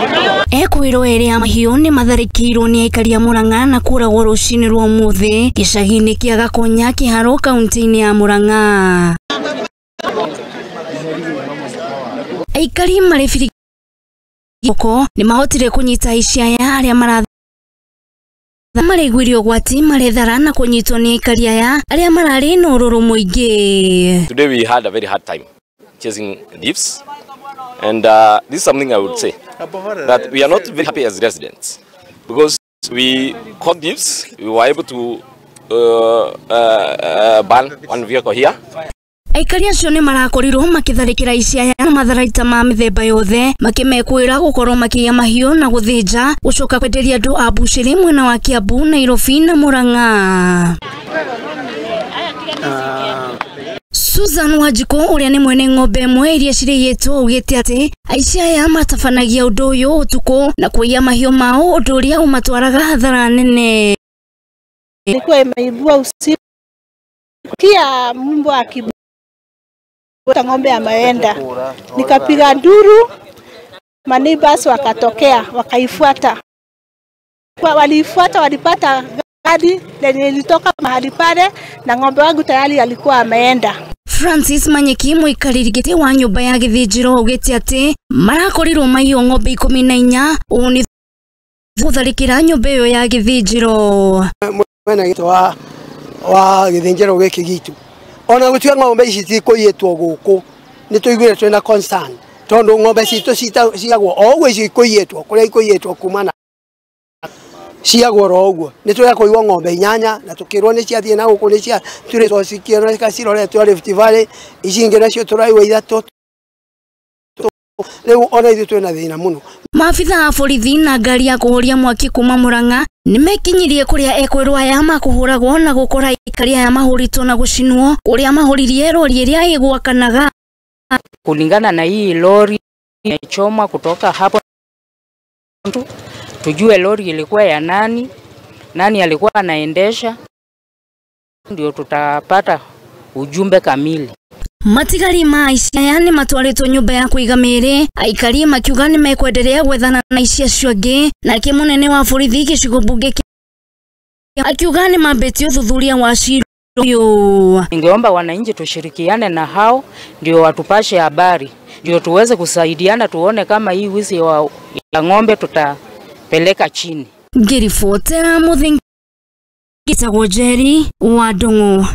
Ekwĩrwo erĩ a mahiũ nĩ matharĩkĩirwo nĩ aikari a Murang'a na kũragwo rũcinĩ rwa ũmũthĩ gĩcagi-inĩ kĩa Gakonya Kĩharo kaunti-inĩ ya Murang'a. Aikari marĩ birigoko nĩ mahotire kũnyita aici aya arĩa maraiguire ũgwati marethara na kũnyitwo nĩ aikari aya arĩa mararĩ na ũrũrũ mũingĩ. Today we had a very hard time chasing thieves. And this is something I would say, that we are not very happy as residents because we caught thieves, we were able to ban one vehicle here. Aikari acio nĩ marakorirwo makĩtharĩkĩra aici aya na matharaita ma mĩthemba yothe makĩmekwĩra gũkorwo makĩiya mahiũ na gũthĩnja gũcoka kwenderia andũ a mbucĩrĩ mwena wa Kiambu, Nairobi na Murang'a. Susan Wanjikũ ũrĩa nĩ mwene ng'ombe ĩmwe iria cirĩyĩtwo augĩte atĩ aici aya matabanagia ũndũ ũyũ ũtukũ na kũiya mahiũ mao ũndũ ũrĩa ũmatwaraga hathara nene. Ilikuwa imeibua usiku kia mbwa akibota ng'ombe ameenda, nikapiga nduru, maneighbors wakatokea wakaifuata. Waliifuata, walipata gari lenye lilitoka mahali pale na ng'ombe wangu tayari alikuwa ameenda. Francis Manyeki mũikarĩri gĩtĩ wa nyũmba ya gĩthĩnjĩro augĩte atĩ marakorirwo maiywo ng'ombe 14 ũũ nĩ gũtharĩkĩra nyũmba ĩyo ya gĩthĩnjĩro. Mwena gĩtĩ wa gĩthĩnjĩro gĩkĩ gitũ ona gũtuĩka ng'ombe ici cikũiyĩtwo gũkũ nĩ tũiguire twĩna concern tondũ ng'ombe citũ ciagwo o ũguo ici ikũiyĩtwo kũrĩa ikũiyĩtwo kumana ciagwo oro ũguo nĩ tũrĩa kũigua ng'ombe 8 na tũkĩrwo nĩ ciathiĩ na gũkũ nĩ cia turĩtwo cikĩoneka ciroretwo Rift Valley ici ingĩ nacio tũraigua 3 rĩu ona ithuĩ twĩna thĩna mũno. Maabitha a borithi na ngari ya kũhoria mwaki kuma Murang'a nĩmekinyirie kũrĩa ekwĩrwo aya makũhũragwo na gũkora aikari aya mahũrĩtwo na gũcinwo kũrĩa mahũririe rori ĩrĩa ĩgwakanaga. Kulingana na hii lori imechomwa kutoka hapo tujue lori ilikuwa ya nani, nani alikuwa anaendesha, ndio tutapata ujumbe kamili. Matigari ma aici aya nĩ matwarĩtwo nyũmba ya kũiga mĩĩrĩ aikari makiuga nĩ mekwenderea gwethana na aici acio angĩ. Nake mũnene wa borithi gĩcigo mbunge akiuga nĩ mambĩtie ũthuthuria wa cira ũyũ. Ningeomba wananchi tushirikiane na hao ndio watupashe habari ndio tuweze kusaidiana tuone kama hii wizi wa ng'ombe tutapeleka chini. Ngĩribotera Mũthingi gĩtagwo Njeri wa Ndung'u.